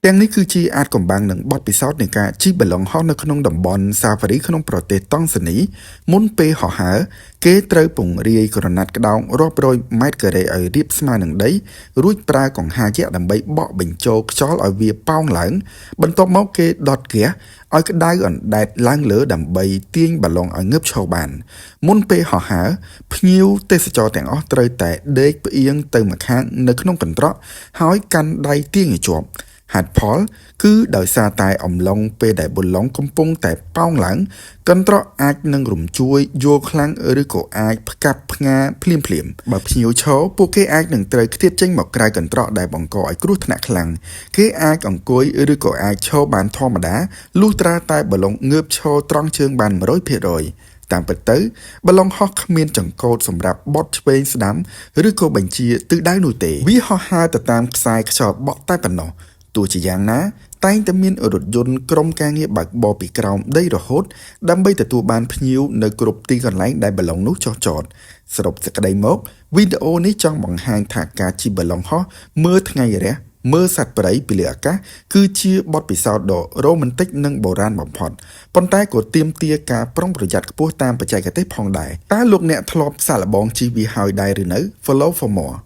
ទាំងនេះគឺជាអាថ៌កំបាំងនិងបទពិសោធន៍នៃការជិះបាឡុងហោះនៅក្នុងតំបន់សាហ្វារីក្នុងប្រទេសតង់ហ្សានីមុនពេលហោះហើរគេត្រូវពង្រាយក្រណាត់ក្តោងរាប់រយម៉ែត្រការ៉េឲ្យរាបស្មើនឹងដីរួចប្រើកង្ហារយក្សដើម្បីបក់បញ្ចូលខ្យល់ឲ្យវាប៉ោងឡើង បន្ទាប់មកគេដុតហ្គាសឲ្យក្តៅអណ្ដែតឡើងលើដើម្បីទាញបាឡុងឲ្យងើបឈរបាន មុនពេលហោះហើរភ្ញៀវទេសចរទាំងអស់ត្រូវតែដេកផ្អៀងទៅម្ខាងនៅក្នុងកន្ត្រកហើយកាន់ដៃទាញឲ្យជាប់ហេតុផល គឺដោយសារតែអំឡុងពេលដែលបាឡុងកំពុងតែប៉ោងឡើង កន្ត្រកអាចនឹងរំជួយយល់ខ្លាំងឬក៏អាចផ្កាប់ផ្ងាភ្លាមភ្លាមៗបើភ្ញៀវឈរពួកគេអាចនឹងត្រូវខ្ទាតចេញមកក្រៅកន្ត្រកដែលបង្កឲ្យគ្រោះថ្នាក់ខ្លាំងគេអាចអង្គុយឬក៏អាចឈរបានធម្មតាលុះត្រាតែបាឡុងងើបឈរត្រង់ជើងបាន100%តាមពិតទៅបាឡុងហោះគ្មានចង្កូតសម្រាប់បត់ឆ្វេងស្ដាំឬក៏បញ្ជាទិសដៅនោះទេវាហោះហើរទៅតាមខ្សែខ្យល់បក់តែប៉ុណ្ណោះទោះជាយ៉ាងណា តែងតែមានរថយន្តក្រុមការងារបើកបរពីក្រោមដីរហូតដើម្បីទទួលបានភ្ញៀវនៅគ្រប់ទីកន្លែងដែលបាឡុងនោះចុះចតសរុបសេចក្តីមកវីដេអូនេះចង់បង្ហាញថាការជិះបាឡុងហោះមើលថ្ងៃរះមើលសត្វព្រៃពីលើអាកាសគឺជាបទពិសោធន៍ដ៏រ៉ូមែនទិកនិងបុរាណបំផុតប៉ុន្តែក៏ទាមទារការប្រុងប្រយ័ត្នខ្ពស់តាមបច្ចេកទេសផងដែរតើលោកអ្នកធ្លាប់សាកល្បងជិះវាហើយដែរឬនៅ Follow for more.